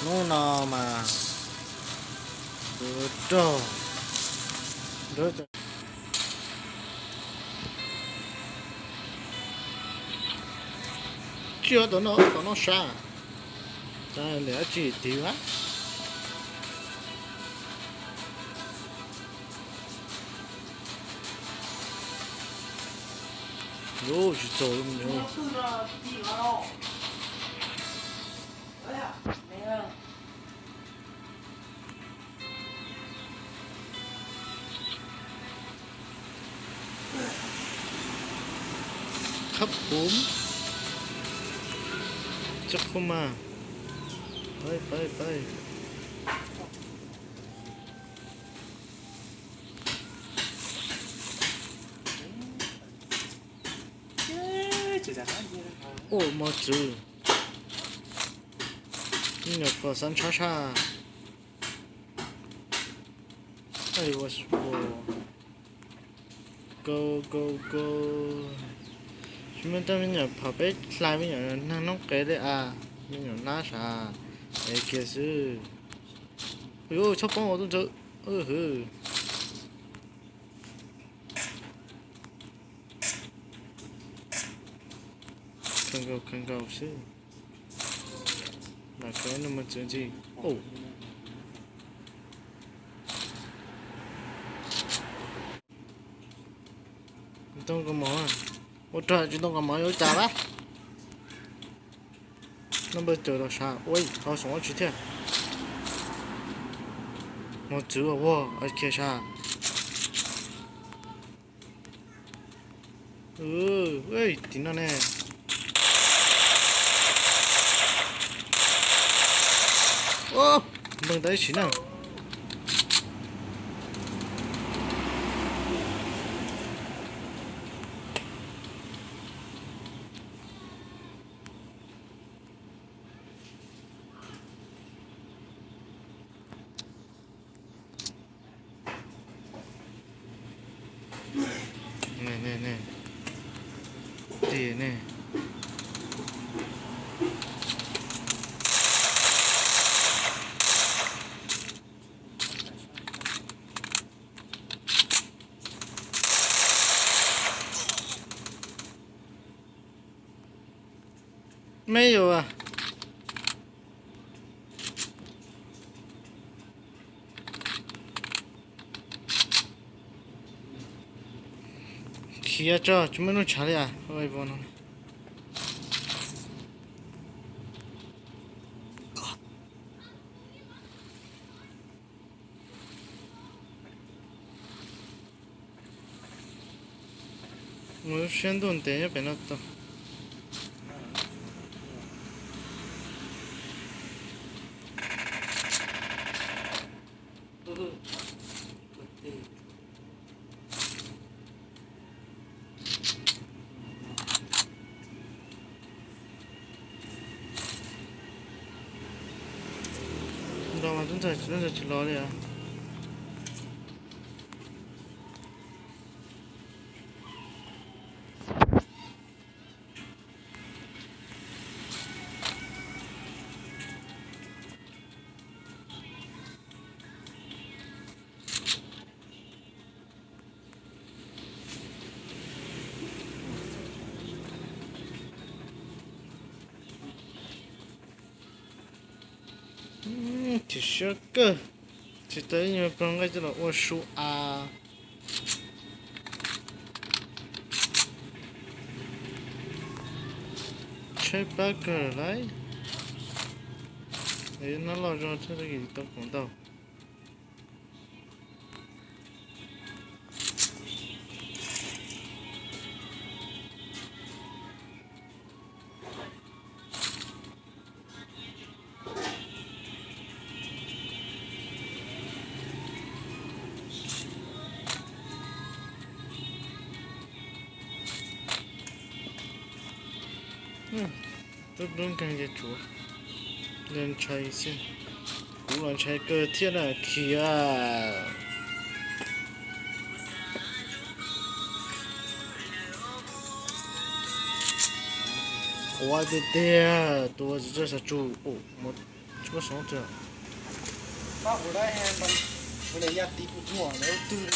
Hnub no mas kuv raug nrog tsis tom no tom no sab, liam dab tsi tiv a. Yuav tsis txaus li me nyuam. Khab pum, txog kho mas, pab pab pab. Ua mos txwv, me nyuam kom xav ntshav sab. Go go go. Tsis muaj tej me nyuam phom peb hlais me nyuam neeg noob qes li as, me nyuam nab sav es kiag xwb. Ua txhob poob ua tub ntxawg. Hwv. Kawg nkaus kawg nkaus xwb. Lam kawg no mus txwv ntxi. Ntoo kaus mom, ua rau tsis ntoo kaus mom yuav cas lawm. Noj npawg caws los sav ua ho xoom ua tsis thiaj. Mos txwv ua kiag sav. Tim no ne. Npawg tau ib sim na. Ne ne ne, tim ne. Me yus as. Khiav tso, tsis muaj lub tshav li as. Mus siab ntuj ntev nyob pem no tau. Nrog mas tub ntxawg tsis, tub ntxawg tsis los li as. Tsis siab kawg, tsis tau ib nyuag plaub nqaij coj los ua su as. Tshaib plab kawg lawm. Nab loj zog thiab tau koom ntau. Tub tub nkeeg ces tsuav ntshai xwb. Kuv los ntshai kawg thiab na khiav. Quav tiag tiag, tus tsis txawj xav tsum mus Tsuas xov tias pab kuv da, kuv niam yaj tim kuv tuaj lawv twg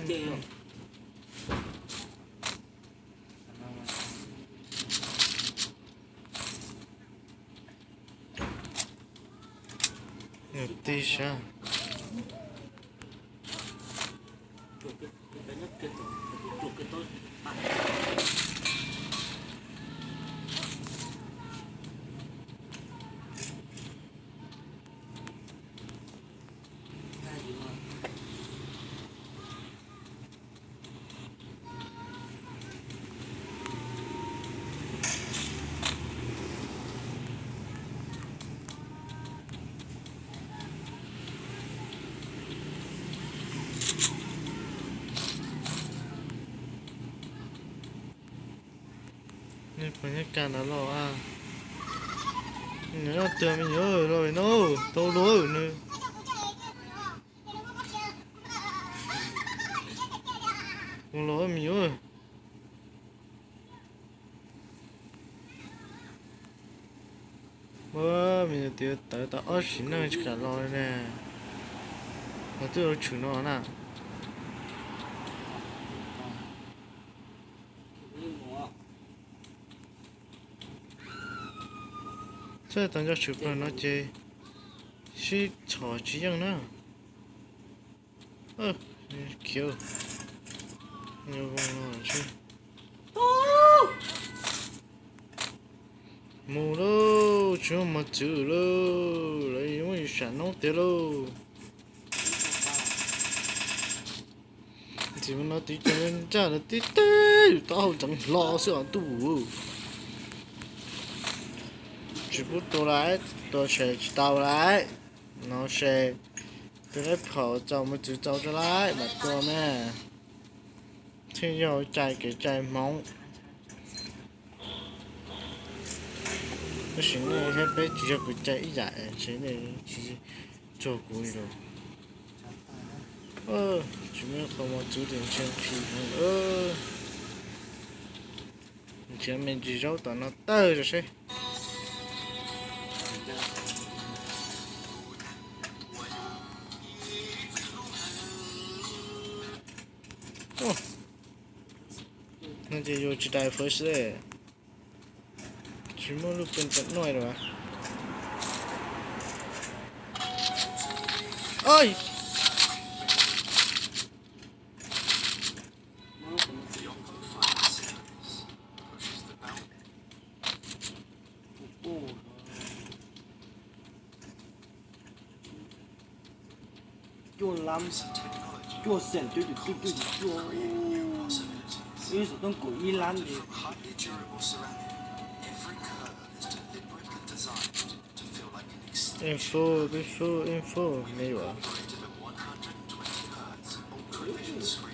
li. Nws tij sab. Nws pom nyob kas ntawd los a. Nws nyob twg me nyuam los no, tau luag nws. Ua los me nyuam. Ua me nyuam tias tawv tau ob sim neej tsis kam los li ne. Los twb ua tshwm no na. Txawj tau nco tshwm plaws no ces sib txhom tsis yeej na. Khiav. Mus lauj, tsis muaj mos txwv lauj, lawv yuav muab yus sam noob tiag lauj. Ntxim no tiv ces ntsaj lawv tib teb yus taub hau ntxeev hlo xwb os ntuj. Tsis pub tua lawm, tua se tsis tau lawm. No se tus lab phaum txaus mos txwv txaus tso lawm mam tua me. Thiaj yog cai kev cai Hmoob. Tab sis nej thiab peb tsis yog kev cai ib yam, ces nej tsis txuag kuv li lauj. Tsis muaj qhov mos txwv tias ntshe nqhis heev. Nrhiav me ntsis zaub tom no tawg rau seb. No ces yuav tsis dai first xwb. Tsis muaj lub pes tam nuj lawm. Cuaj lab, cuaj xees cuaj cuaj cuaj cuaj cuaj, ib xees tooj kaum ib lab li. Info, info, info, me yuav.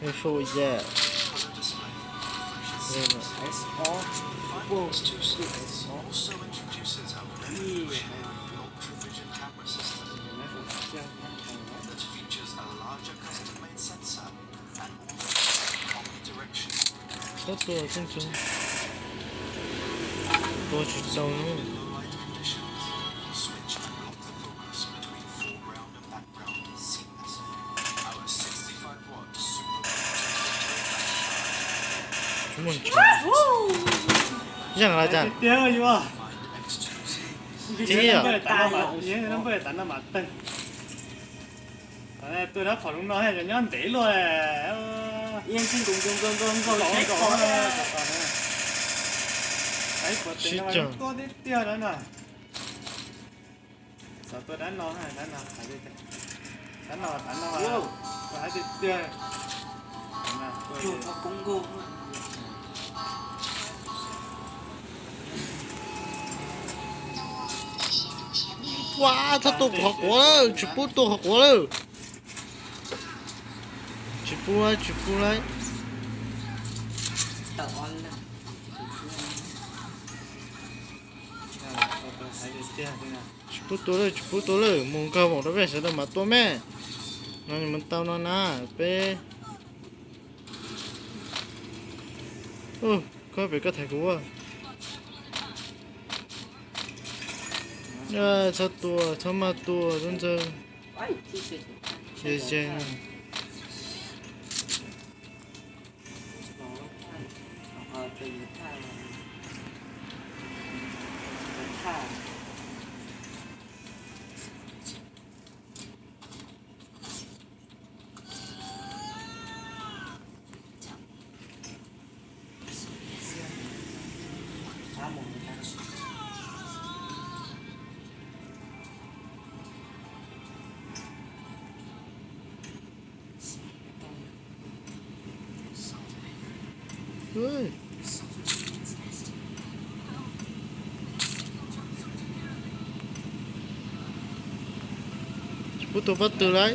Info, yeah. Txhob tua txhob txhob tua tsis tau no. Yeej los cas? Tiag, tiag. Tus dab phom lub no yog nyob ntev luaj. Sib cog. Tua tib tiag na. Xav tua dab no, dab no, dab no, dab no, tua hais tiag tiag. Ua, txhob tua kuv qhov quav lawm, tsis pub tua qhov quav lawm. Tsis pub, tsis pub lawm. Tsis pub tua lawm, tsis pub tua lawm, mus nkag voom rau peb sawv daws mam tua me. No mus tau no na, peb. Koj pem koj thaiv kuv ua. Txhob tua, txhob maj tua, tub ntxawg. Ze ze. Tsis pub tua pob tw lauj.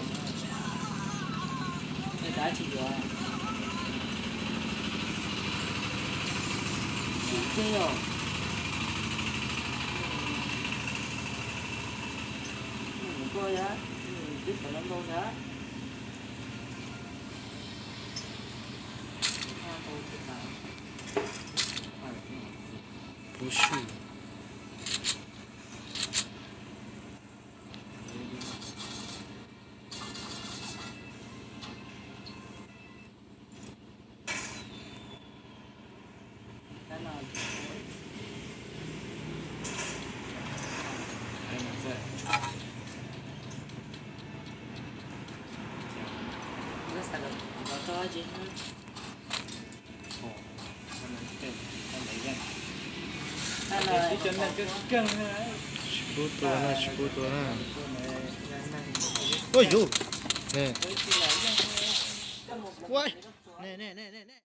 Puv suj. Tsis pub tua na, tsis pub tua na. Ua yus. Ne. Ua, ne ne ne ne ne.